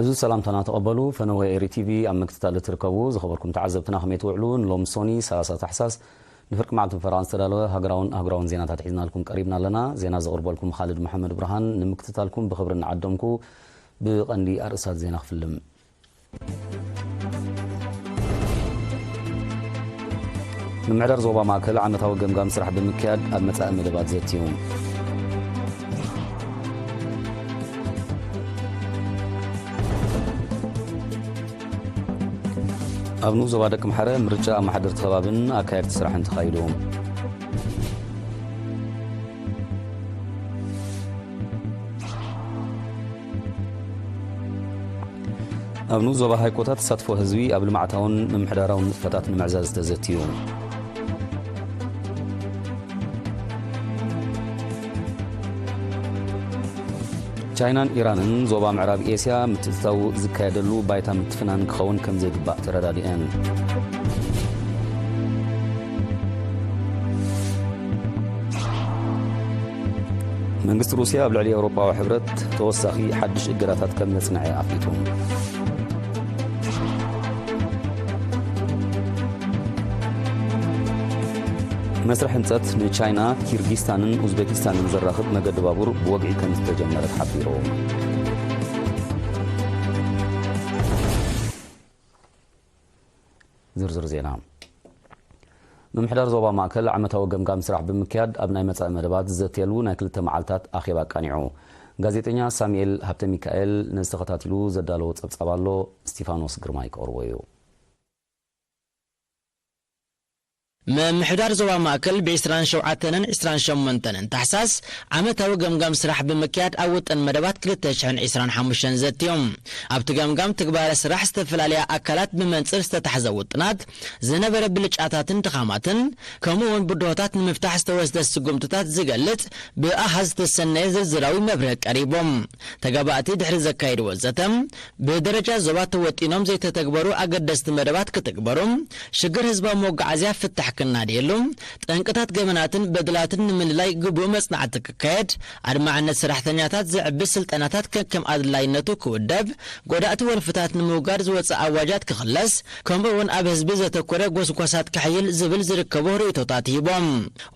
እዚ ሰላምታና ተቐበሉ። ፈነወ ኤሪ ቲቪ ኣብ ምክትታል እትርከቡ ዝኸበርኩም ተዓዘብትና ከመይ ትውዕሉ? ንሎም ሶኒ ሰላሳ ታሕሳስ ንፍርቂ መዓልቲ ፈረቓ ዝተዳለወ ሃገራውን ኣህጉራውን ዜናታት ሒዝናልኩም ቀሪብና ኣለና። ዜና ዘቕርበልኩም ኻልድ መሓመድ ብርሃን። ንምክትታልኩም ብኽብሪ እናዓደምኩ ብቐንዲ ኣርእስታት ዜና ክፍልም። ምምሕዳር ዞባ ማእከል ዓመታዊ ገምጋም ስራሕ ብምክያድ ኣብ መጻኢ መደባት ዘትዩ። ኣብ ንኡስ ዞባ ደቂ ምሓረ ምርጫ ኣመሓደርቲ ከባብን ኣካየድቲ ስራሕን ተኻይዱ። ኣብ ንኡስ ዞባ ሃይኮታት ተሳትፎ ህዝቢ ኣብ ልምዓታውን ምምሕዳራውን ንጥፈታት ንምዕዛዝ ተዘትዩ። ቻይናን ኢራንን ዞባ ምዕራብ ኤስያ ምትእትታው ዝካየደሉ ባይታ ምትፍናን ክኸውን ከም ዘይግባእ ተረዳዲአን። መንግስቲ ሩስያ ኣብ ልዕሊ ኤውሮጳዊ ሕብረት ተወሳኺ ሓድሽ እገዳታት ከም ዘጽንዐ ኣፍሊጡ። መስርሕ ህንጸት ንቻይና፣ ኪርጊስታንን ኡዝቤኪስታንን ዘራኽብ መገዲ ባቡር ብወግዒ ከም ዝተጀመረ ተሓቢሩ። ዝርዝር ዜና። ምምሕዳር ዞባ ማእከል ዓመታዊ ገምጋም ስራሕ ብምክያድ ኣብ ናይ መጻኢ መደባት ዝዘትየሉ ናይ ክልተ መዓልታት ኣኼባ ኣቃኒዑ። ጋዜጠኛ ሳሙኤል ሃብተ ሚካኤል ነዚ ተኸታቲሉ ዘዳለዎ ጸብጻብ ኣሎ፣ እስቲፋኖስ ግርማይ ከቕርቦ እዩ። ምምሕዳር ዞባ ማእከል ብ ዕስራን ሸውዓተን ዕስራን ሸሞንተን ታሕሳስ ዓመታዊ ገምጋም ስራሕ ብምክያድ ኣብ ውጥን መደባት ክልተ ሽሕን ዕስራን ሓሙሽተን ዘትዮም። ኣብቲ ገምጋም ትግባረ ስራሕ ዝተፈላለያ ኣካላት ብመንጽር ዝተታሕዘ ውጥናት፣ ዝነበረ ብልጫታትን ድኻማትን፣ ከምኡ እውን ብድሆታት ንምፍታሕ ዝተወስደ ስጉምትታት ዝገልጽ ብኣሃዝ ዝተሰነየ ዝርዝራዊ መብርሂ ቀሪቦም። ተጋባእቲ ድሕሪ ዘካየድዎ ዘተ፣ ብደረጃ ዞባ ተወጢኖም ዘይተተግበሩ ኣገደስቲ መደባት ክትግበሩ፣ ሽግር ህዝባዊ መጓዓዝያ ፍታሕ ክናድየሉ፣ ጠንቅታት ገበናትን በደላትን ንምልላይ ግቡእ መጽናዕቲ ክካየድ፣ ኣድማዕነት ሰራሕተኛታት ዘዕቢ ስልጠናታት ከከም ኣድላይነቱ ክውደብ፣ ጎዳእቲ ወልፍታት ንምውጋድ ዝወጸ ኣዋጃት ክኽለስ፣ ከምኡ እውን ኣብ ህዝቢ ዘተኮረ ጎስጓሳት ክሕይል ዝብል ዝርከቦ ርእይቶታት ሂቦም።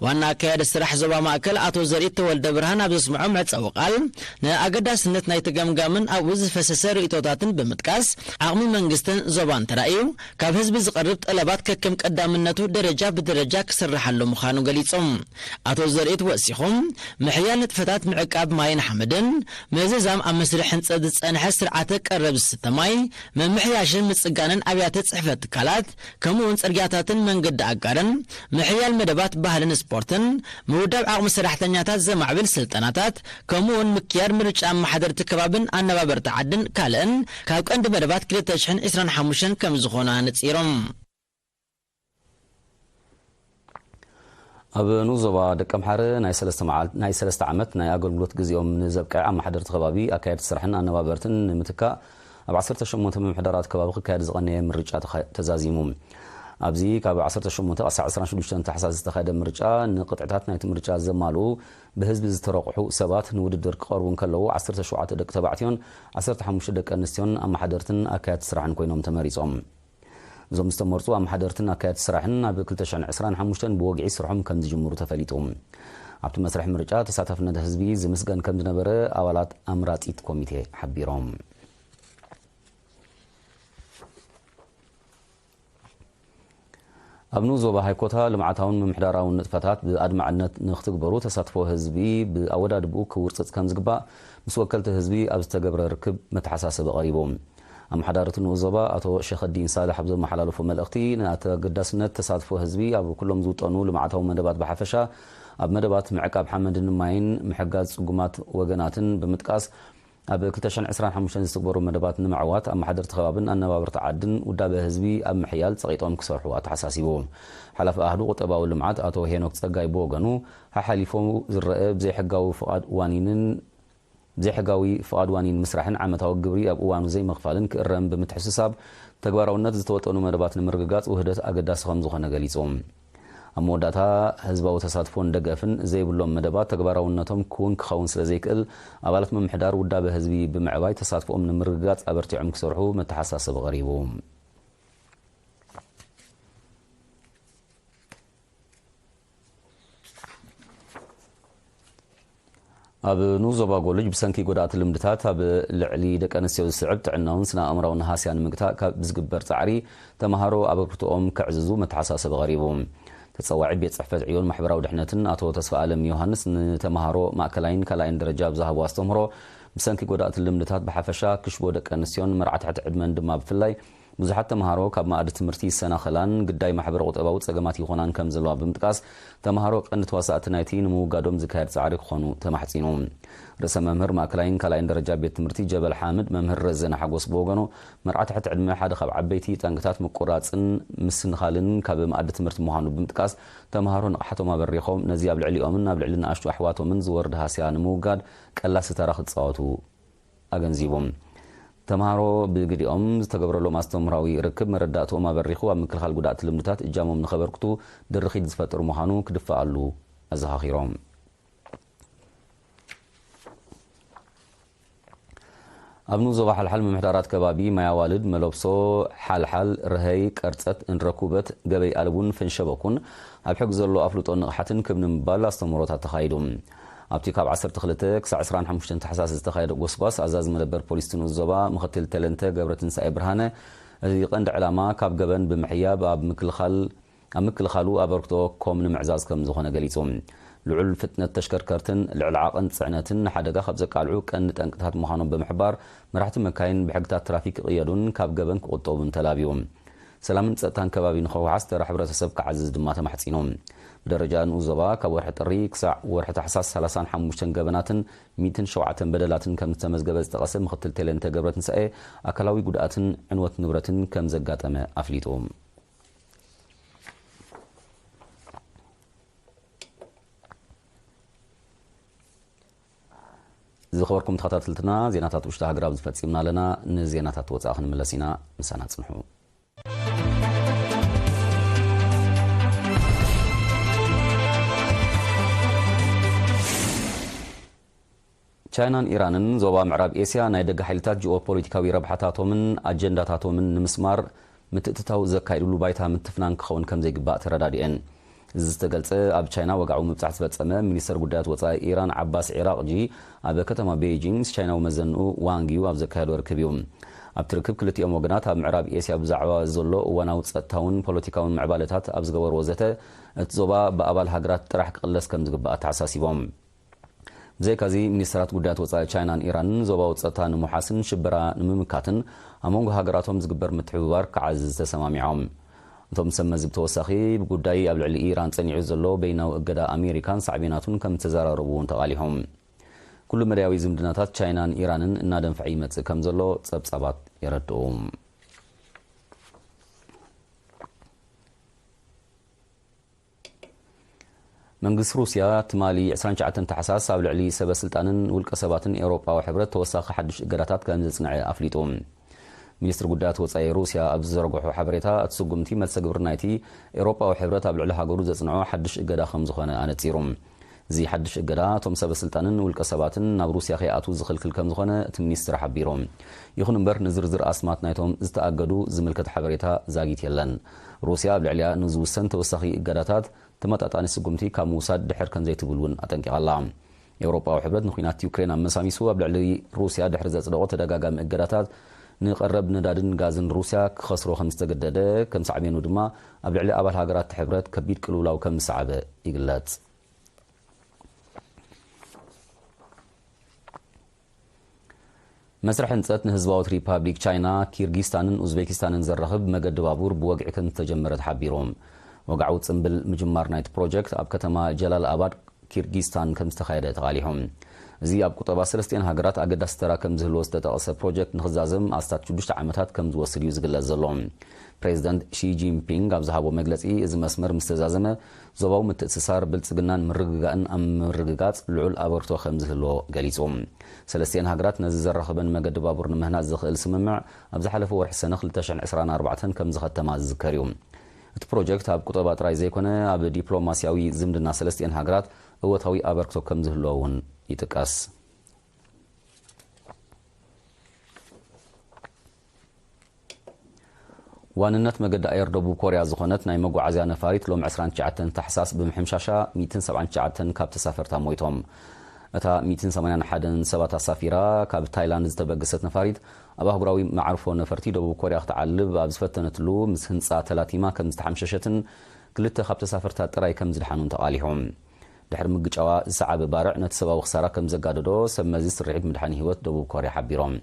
ዋና ኣካያዲ ስራሕ ዞባ ማእከል ኣቶ ዘርኢት ተወልደ ብርሃን ኣብ ዘስምዖ መዕጸዊ ቃል፣ ንኣገዳስነት ናይቲ ገምጋምን ኣብኡ ዝፈሰሰ ርእይቶታትን ብምጥቃስ፣ ዓቕሚ መንግስትን ዞባን ተራእዩ፣ ካብ ህዝቢ ዝቐርብ ጠለባት ከከም ቀዳምነቱ ደረጃ ብደረጃ ክስርሓሉ ምዃኑ ገሊጾም። ኣቶ ዘርኢት ወሲኹም፣ ምሕያል ንጥፈታት ምዕቃብ ማይን ሓመድን፣ ምዝዛም ኣብ መስርሕ ህንጸት ዝጸንሐ ስርዓተ ቀረብ ዝስተ ማይ፣ ምምሕያሽን ምጽጋንን ኣብያተ ጽሕፈት ትካላት፣ ከምኡ እውን ጽርግያታትን መንገዲ ኣጋርን፣ ምሕያል መደባት ባህልን ስፖርትን፣ ምውዳብ ዓቕሚ ሰራሕተኛታት ዘማዕብል ስልጠናታት፣ ከምኡ እውን ምክያድ ምርጫ ኣመሓደርቲ ከባብን ኣነባበርቲ ዓድን ካልእን ካብ ቀንዲ መደባት ክልተ ሽሕን ዕስራን ሓሙሽተን ከም ዝኾኑ ኣነጺሮም። ኣብ ንኡስ ዞባ ደቀምሓረ ናይ ሰለስተ መዓልት-፣ ናይ ሰለስተ ዓመት ናይ ኣገልግሎት ግዜኦም ንዘብቅዐ ኣመሓደርቲ ከባቢ ኣካየድቲ ስራሕን ኣነባበርትን ንምትካእ ኣብ ዓሰርተ ሸሞንተ ምምሕዳራት ከባቢ ክካየድ ዝቐነየ ምርጫ ተኻ-፣ ተዛዚሙ። ኣብዚ ካብ ዓሰርተ ሸሞንተ ክሳዕ ዕስራን ሽዱሽተን ታሕሳስ ዝተኻየደ ምርጫ ንቅጥዕታት ናይቲ ምርጫ ዘማልኡ ብህዝቢ ዝተረቑሑ ሰባት ንውድድር ክቐርቡ እንከለዉ ዓሰርተ ሸውዓተ ደቂ ተባዕትዮን ዓሰርተ ሓሙሽተ ደቂ ኣንስትዮን ኣመሓደርትን ኣካየድቲ ስራሕን ኮይኖም ተመሪጾም። እዞም ዝተመርጹ ኣመሓደርትን ኣካየድቲ ስራሕን ኣብ ክልተ ሽሕን ዕስራን ሓሙሽተን ብወግዒ ስርሖም ከም ዝጅምሩ ተፈሊጡ። ኣብቲ መስርሕ ምርጫ ተሳታፍነት ህዝቢ ዝምስገን ከም ዝነበረ ኣባላት ኣምራጺት ኮሚቴ ሓቢሮም። ኣብ ንኡስ ዞባ ሃይኮታ ልምዓታውን ምምሕዳራውን ንጥፈታት ብኣድማዕነት ንክትግበሩ ተሳትፎ ህዝቢ ብኣወዳድብኡ ክውርጽጽ ከም ዝግባእ ምስ ወከልቲ ህዝቢ ኣብ ዝተገብረ ርክብ መተሓሳሰቢ ቀሪቡ። ኣመሓዳሪ እቲ ንኡስ ዞባ ኣቶ ሸኸዲን ሳልሕ ኣብ ዘመሓላለፎ መልእኽቲ፣ ንኣተገዳስነት ተሳትፎ ህዝቢ ኣብ ኩሎም ዝውጠኑ ልምዓታዊ መደባት ብሓፈሻ፣ ኣብ መደባት ምዕቃብ ሓመድን ማይን ምሕጋዝ ጽጉማት ወገናትን ብምጥቃስ፣ ኣብ ክልተ ሽሕን ዕስራን ሓሙሽተን ዝተግበሩ መደባት ንምዕዋት ኣመሓደርቲ ከባብን ኣነባበርቲ ዓድን ውዳበ ህዝቢ ኣብ ምሕያል ጸቒጦም ክሰርሑ ኣተሓሳሲቡ። ሓላፊ ኣህዱ ቁጠባዊ ልምዓት ኣቶ ሄኖክ ጸጋይ ብወገኑ፣ ሓሓሊፉ ዝረአ ብዘይሕጋዊ ፍቓድ ዋኒንን ብዘይሕጋዊ ፍቓድ ዋኒን ምስራሕን ዓመታዊ ግብሪ ኣብ እዋኑ ዘይምኽፋልን ክእረም ብምትሕስሳብ፣ ተግባራውነት ዝተወጠኑ መደባት ንምርግጋጽ ውህደት ኣገዳሲ ከም ዝኾነ ገሊጹ። ኣብ መወዳእታ፣ ህዝባዊ ተሳትፎን ደገፍን ዘይብሎም መደባት ተግባራውነቶም ክውን ክኸውን ስለ ዘይክእል፣ ኣባላት ምምሕዳር ውዳበ ህዝቢ ብምዕባይ ተሳትፎኦም ንምርግጋጽ ኣበርቲዖም ክሰርሑ መተሓሳሰቢ ቀሪቡ። ኣብ ንኡስ ዞባ ጎልጅ ብሰንኪ ጎዳእቲ ልምድታት ኣብ ልዕሊ ደቂ ኣንስትዮ ዝስዕብ ጥዕናውን ስነ ኣእምራውን ሃስያ ንምግታእ ካብ ዝግበር ጻዕሪ ተምሃሮ ኣበርክቶኦም ከዕዝዙ መተሓሳሰቢ ቀሪቡ። ተጸዋዒ ቤት ጽሕፈት ዕዮን ማሕበራዊ ድሕነትን ኣቶ ተስፋ ኣለም ዮሃንስ ንተምሃሮ ማእከላይን ካልኣይን ደረጃ ኣብ ዝሃቦ ኣስተምህሮ ብሰንኪ ጎዳእቲ ልምድታት ብሓፈሻ ክሽቦ ደቂ ኣንስትዮን መርዓ ትሕቲ ዕድመን ድማ ብፍላይ ብዙሓት ተምሃሮ ካብ መኣዲ ትምህርቲ ይሰናኸላን ግዳይ ማሕበረ ቁጠባዊ ጸገማት ይኾናን ከም ዘለዋ ብምጥቃስ፣ ተምሃሮ ቀንዲ ተዋሳእቲ ናይቲ ንምውጋዶም ዝካየድ ጻዕሪ ክኾኑ ተማሕጺኑ። ርእሰ መምህር ማእከላይን ካልኣይን ደረጃ ቤት ትምህርቲ ጀበል ሓምድ መምህር ረዘነ ሓጎስ ብወገኑ፣ መርዓ ትሕቲ ዕድመ ሓደ ካብ ዓበይቲ ጠንቅታት ምቁራጽን ምስንኻልን ካብ መኣዲ ትምህርቲ ምዃኑ ብምጥቃስ፣ ተምሃሮ ንቕሓቶም ኣበሪኾም ነዚ ኣብ ልዕሊኦምን ኣብ ልዕሊ ንኣሽቱ ኣሕዋቶምን ዝወርድ ሃስያ ንምውጋድ ቀላሲ ተራ ክጻወቱ ኣገንዚቡ። ተምሃሮ ብግዲኦም ዝተገብረሎም ኣስተምህራዊ ርክብ መረዳእትኦም ኣበሪኹ ኣብ ምክልኻል ጉዳእቲ ልምድታት እጃሞም ንኸበርክቱ ድርኺት ዝፈጥር ምዃኑ ክድፈኣሉ ኣዘኻኺሮም። ኣብ ንኡስ ዞባ ሓልሓል ምምሕዳራት ከባቢ ማይ ኣዋልድ፣ መለብሶ፣ ሓልሓል፣ ርሀይ፣ ቀርጸት፣ እንረኩበት፣ ገበይ ኣልቡን ፈንሸበኩን ኣብ ሕጊ ዘሎ ኣፍልጦን ንቕሓትን ክብ ንምባል ኣስተምህሮታት ተኻይዱ። ኣብቲ ካብ ዓሰርተ ክልተ ክሳዕ ዕስራን ሓሙሽተን ታሕሳስ ዝተኻየደ ጎስጓስ፣ ኣዛዚ መደበር ፖሊስ እቲ ንኡስ ዞባ ምክትል ተለንተ ገብረትንሳኤ ብርሃነ፣ እቲ ቀንዲ ዕላማ ካብ ገበን ብምሕያብ ኣብ ምክልኻል ኣብ ምክልኻሉ ኣበርክቶ ኮም ንምዕዛዝ ከም ዝኾነ ገሊጹ። ልዑል ፍጥነት ተሽከርከርትን ልዕሊ ዓቐን ጽዕነትን ንሓደጋ ካብ ዘቃልዑ ቀንዲ ጠንቅታት ምዃኖም ብምሕባር፣ መራሕቲ መካይን ብሕግታት ትራፊክ ክቕየዱን ካብ ገበን ክቑጠቡን ተላብዩ። ሰላምን ጸጥታን ከባቢ ንኸውሓስ ተራ ሕብረተሰብ ክዓዝዝ ድማ ተማሕጺኑ። ብደረጃ ንኡስ ዞባ ካብ ወርሒ ጥሪ ክሳዕ ወርሒ ታሕሳስ ሰላሳን ሓሙሽተን ገበናትን ሚእትን ሸውዓተን በደላትን ከም ዝተመዝገበ ዝጠቐሰ ምክትል ቴሌንተ ገብረትንሳኤ፣ ኣካላዊ ጉድኣትን ዕንወት ንብረትን ከም ዘጋጠመ ኣፍሊጡ። ዝኸበርኩም ተኸታተልትና፣ ዜናታት ውሽጢ ሃገር ኣብዚ ፈጺምና ኣለና። ንዜናታት ወጻኢ ክንምለስ ኢና፣ ምሳና ጽንሑ። ቻይናን ኢራንን ዞባ ምዕራብ ኤስያ ናይ ደገ ሓይልታት ጂኦፖለቲካዊ ረብሓታቶምን ኣጀንዳታቶምን ንምስማር ምትእትታው ዘካይድሉ ባይታ ምትፍናን ክኸውን ከም ዘይግባእ ተረዳዲኤን። እዚ ዝተገልጸ ኣብ ቻይና ወግዓዊ ምብጻሕ ዝፈጸመ ሚኒስተር ጉዳያት ወጻኢ ኢራን ዓባስ ዒራቕጂ ኣብ ከተማ ቤይጂንግ ምስ ቻይናዊ መዘንኡ ዋንግ ዩ ኣብ ዘካየዶ ርክብ እዩ። ኣብቲ ርክብ ክልቲኦም ወገናት ኣብ ምዕራብ ኤስያ ብዛዕባ ዘሎ እዋናዊ ጸጥታውን ፖለቲካውን ምዕባለታት ኣብ ዝገበርዎ ዘተ እቲ ዞባ ብኣባል ሃገራት ጥራሕ ክቕለስ ከም ዝግባእ ተሓሳሲቦም። ብዘይካዚ፣ ሚኒስተራት ጉዳያት ወጻኢ ቻይናን ኢራንን ዞባዊ ጸጥታ ንምውሓስን ሽበራ ንምምካትን ኣብ መንጎ ሃገራቶም ዝግበር ምትሕብባር ክዓዝዝ ተሰማሚዖም። እቶም ሰብ መዚ ብተወሳኺ፣ ብጉዳይ ኣብ ልዕሊ ኢራን ጸኒዑ ዘሎ በይናዊ እገዳ ኣሜሪካን ሳዕቤናቱን ከም ዝተዘራረቡ እውን ተቓሊሖም። ኩሉ መዳያዊ ዝምድናታት ቻይናን ኢራንን እናደንፍዐ ይመጽእ ከም ዘሎ ጸብጻባት የረድኡ። መንግስቲ ሩስያ ትማሊ ዕስራን ትሽዓተን ታሕሳስ ኣብ ልዕሊ ሰበ ስልጣንን ውልቀ ሰባትን ኤውሮጳዊ ሕብረት ተወሳኺ ሓድሽ እገዳታት ከም ዘጽንዐ ኣፍሊጡ። ሚኒስትሪ ጉዳያት ወጻኢ ሩስያ ኣብ ዝዘርግሖ ሓበሬታ፣ እቲ ስጉምቲ መልሰ ግብሪ ናይቲ ኤውሮጳዊ ሕብረት ኣብ ልዕሊ ሃገሩ ዘጽንዖ ሓድሽ እገዳ ከም ዝኾነ ኣነጺሩ። እዚ ሓድሽ እገዳ፣ እቶም ሰበ ስልጣንን ውልቀ ሰባትን ናብ ሩስያ ከይኣትዉ ዝኽልክል ከም ዝኾነ እቲ ሚኒስትር ሓቢሩ። ይኹን እምበር፣ ንዝርዝር ኣስማት ናይቶም ዝተኣገዱ ዝምልከት ሓበሬታ ዛጊት የለን። ሩስያ ኣብ ልዕሊኣ ንዝውሰን ተወሳኺ እገዳታት ተመጣጣኒ ስጉምቲ ካብ ምውሳድ ድሕር ከም ዘይትብል እውን ኣጠንቂቓ ኣላ። ኤውሮጳዊ ሕብረት ንኲናት ዩክሬን ኣመሳሚሱ ኣብ ልዕሊ ሩስያ ድሕሪ ዘጽደቖ ተደጋጋሚ እገዳታት፣ ንቐረብ ነዳድን ጋዝን ሩስያ ክኸስሮ ከም ዝተገደደ፣ ከም ሳዕቤኑ ድማ ኣብ ልዕሊ ኣባል ሃገራት ሕብረት ከቢድ ቅልውላው ከም ዝሰዓበ ይግለጽ። መስርሕ ህንጸት ንህዝባዊት ሪፓብሊክ ቻይና፣ ኪርጊስታንን ኡዝቤኪስታንን ዘራኽብ መገዲ ባቡር ብወግዒ ከም ዝተጀመረ ተሓቢሩ። ወግዓዊ ጽምብል ምጅማር ናይቲ ፕሮጀክት ኣብ ከተማ ጀላል ኣባድ፣ ኪርጊስታን ከም ዝተኻየደ ተቓሊሑ። እዚ ኣብ ቁጠባ ሰለስቲኤን ሃገራት ኣገዳሲ ተራ ከም ዝህልዎ ዝተጠቕሰ ፕሮጀክት ንኽዛዘም ኣስታት ሽዱሽተ ዓመታት ከም ዝወስድ እዩ ዝግለጽ ዘሎ። ፕሬዚደንት ሺ ጂንፒንግ ኣብ ዝሃቦ መግለጺ፣ እዚ መስመር ምስ ተዛዘመ፣ ዞባዊ ምትእስሳር፣ ብልጽግናን ምርግጋእን ኣብ ምርግጋጽ ልዑል ኣበርክቶ ከም ዝህልዎ ገሊጹ። ሰለስቲኤን ሃገራት ነዚ ዘራኽበን መገዲ ባቡር ንምህናጽ ዝኽእል ስምምዕ ኣብ ዝሓለፈ ወርሒ ሰነ ክልተ ሽሕን ዕስራን ኣርባዕተን ከም ዝኸተማ ዝዝከር እዩ። እቲ ፕሮጀክት ኣብ ቁጠባ ጥራይ ዘይኮነ፣ ኣብ ዲፕሎማስያዊ ዝምድና ሰለስቲኤን ሃገራት እወታዊ ኣበርክቶ ከም ዝህልዎ እውን ይጥቀስ። ዋንነት መገዲ ኣየር ደቡብ ኮርያ ዝኾነት ናይ መጓዓዝያ ነፋሪት ሎም ዕስራን ትሽዓተን ታሕሳስ ብምሕምሻሻ ሚእትን ሰብዓን ትሽዓተን ካብ ተሳፈርታ ሞይቶም። እታ ሚእትን ሰማንያን ሓደን ሰባት ኣሳፊራ ካብ ታይላንድ ዝተበገሰት ነፋሪት፣ ኣብ ኣህጉራዊ መዓርፎ ነፈርቲ ደቡብ ኮርያ ክትዓልብ ኣብ ዝፈተነትሉ፣ ምስ ህንጻ ተላቲማ ከም ዝተሓምሸሸትን ክልተ ካብ ተሳፈርታ ጥራይ ከም ዝድሓኑን ተቓሊሑ። ድሕሪ ምግጫዋ ዝሰዓበ ባርዕ ነቲ ሰብኣዊ ክሳራ ከም ዘጋደዶ ሰብ መዚ ስርሒት ምድሓን ህይወት ደቡብ ኮርያ ሓቢሮም።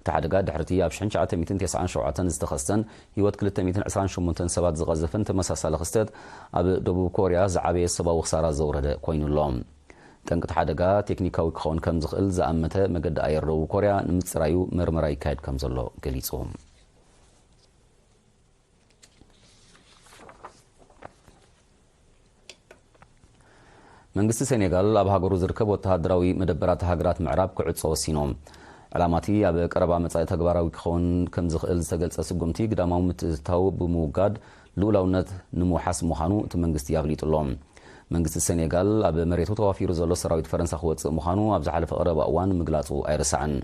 እቲ ሓደጋ ድሕርቲ ኣብ ሽሕን ትሽዓተ ሚእትን ተስዓን ሸውዓተን ዝተኸስተን ህይወት ክልተ ሚእትን ዕስራን ሸሞንተን ሰባት ዝቐዘፈን ተመሳሳሊ ክስተት፣ ኣብ ደቡብ ኮርያ ዝዓበየ ሰብኣዊ ክሳራ ዘውረደ ኮይኑ ኣሎ። ጠንቂ እቲ ሓደጋ ቴክኒካዊ ክኸውን ከም ዝኽእል ዝኣመተ መገዲ ኣየር ደቡብ ኮርያ ንምጽራዩ መርመራ ይካየድ ከም ዘሎ ገሊጹ። መንግስቲ ሴኔጋል ኣብ ሃገሩ ዝርከብ ወተሃደራዊ መደበራት ሃገራት ምዕራብ ክዕጾ ወሲኑ። ዕላማቲ ኣብ ቀረባ መጻኢ ተግባራዊ ክኸውን ከም ዝኽእል ዝተገልጸ ስጉምቲ፣ ግዳማዊ ምትእትታው ብምውጋድ ልኡላውነት ንምውሓስ ምዃኑ እቲ መንግስቲ ኣፍሊጡ ኣሎ። መንግስቲ ሴኔጋል ኣብ መሬቱ ተዋፊሩ ዘሎ ሰራዊት ፈረንሳ ክወጽእ ምዃኑ ኣብ ዝሓለፈ ቀረባ እዋን ምግላጹ ኣይርሳዕን።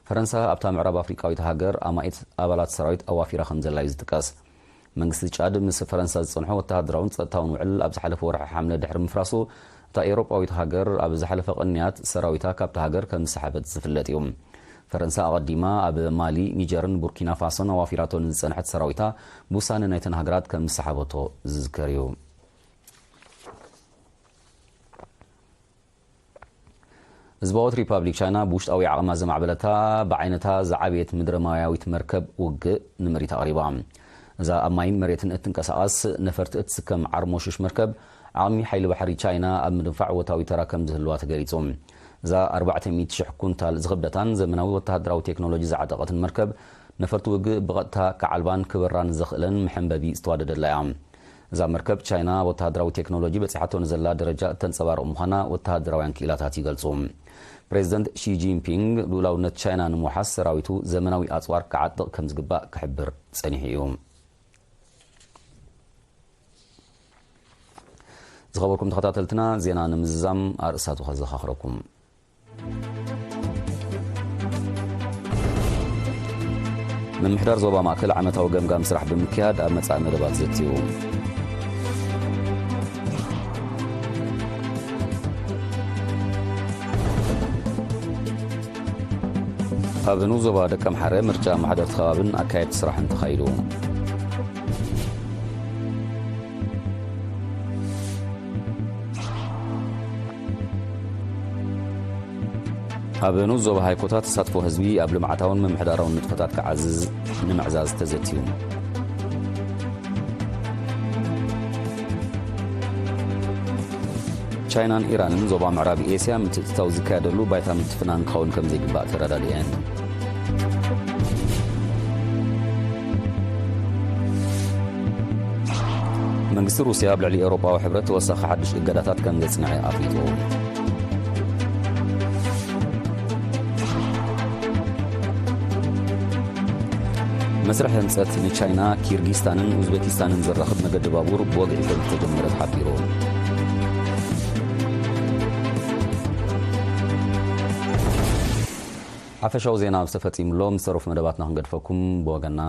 ፈረንሳ ኣብታ ምዕራብ ኣፍሪቃዊት ሃገር ኣማኢት ኣባላት ሰራዊት ኣዋፊራ ከም ዘላ እዩ ዝጥቀስ። መንግስቲ ጫድ ምስ ፈረንሳ ዝጸንሖ ወተሃደራውን ጸጥታውን ውዕል ኣብ ዝሓለፈ ወርሒ ሓምለ ድሕሪ ምፍራሱ፣ እታ ኤውሮጳዊት ሃገር ኣብ ዝሓለፈ ቅንያት ሰራዊታ ካብታ ሃገር ከም ዝሰሓበት ዝፍለጥ እዩ። ፈረንሳ ኣቐዲማ ኣብ ማሊ፣ ኒጀርን ቡርኪና ፋሶን ኣዋፊራቶ ንዝጸንሐት ሰራዊታ ብውሳነ ናይተን ሃገራት ከም ዝሰሓበቶ ዝዝከር እዩ። ህዝባዊት ሪፓብሊክ ቻይና ብውሽጣዊ ዓቕማ ዘማዕበለታ ብዓይነታ ዝዓበየት ምድረ ማያዊት መርከብ ውግእ ንምርኢት ኣቕሪባ። እዛ ኣብ ማይን መሬትን እትንቀሳቐስ ነፈርቲ እትስከም ዓርሞሽሽ መርከብ፣ ዓቕሚ ሓይሊ ባሕሪ ቻይና ኣብ ምድንፋዕ ወታዊ ተራ ከም ዝህልዋ ተገሊጹ። እዛ ኣርባዕተ ሚእቲ ሽሕ ኩንታል ዝኽብደታን ዘመናዊ ወተሃደራዊ ቴክኖሎጂ ዝዓጠቐትን መርከብ፣ ነፈርቲ ውግእ ብቐጥታ ክዓልባን ክበራን ዘኽእለን መሐንበቢ ዝተዋደደላ እያ። እዛ መርከብ ቻይና ወተሃደራዊ ቴክኖሎጂ በጺሓቶ ንዘላ ደረጃ እተንጸባርቕ ምዃና ወተሃደራውያን ክኢላታት ይገልጹ። ፕሬዚደንት ሺ ጂንፒንግ ልኡላውነት ቻይና ንምውሓስ ሰራዊቱ ዘመናዊ ኣጽዋር ክዓጥቕ ከም ዝግባእ ክሕብር ጸኒሑ እዩ። ዝኸበርኩም ተኸታተልትና፣ ዜና ንምዝዛም ኣርእስታቱ ከዘኻኽረኩም። ምምሕዳር ዞባ ማእከል ዓመታዊ ገምጋም ስራሕ ብምክያድ ኣብ መጻኢ መደባት ዘትዩ። ኣብ ንኡስ ዞባ ደቀምሓረ ምርጫ ኣመሓደርቲ ከባብን ኣካየድቲ ስራሕን ተኻይዱ። ኣብ ንኡስ ዞባ ሃይኮታ ተሳትፎ ህዝቢ ኣብ ልምዓታውን ምምሕዳራውን ንጥፈታት ክዓዝዝ ንምዕዛዝ ተዘትዩ። ቻይናን ኢራንን ዞባ ምዕራብ ኤስያ ምትእትታው ዝካየደሉ ባይታ ምትፍናን ክኸውን ከም ዘይግባእ ተረዳዲአን። መንግስቲ ሩስያ ኣብ ልዕሊ ኤውሮጳዊ ሕብረት ተወሳኺ ሓድሽ እገዳታት ከም ዘጽንዐ ኣፍሊጡ። መስርሕ ህንጸት ንቻይና፣ ኪርጊስታንን ኡዝቤኪስታንን ዘራኽብ መገዲ ባቡር ብወግዒ ከም ዝተጀመረ ተሓቢሩ። ሓፈሻዊ ዜና ኣብ ዝተፈጺሙሎም ዝተረፉ መደባትና ክንገድፈኩም ብወገና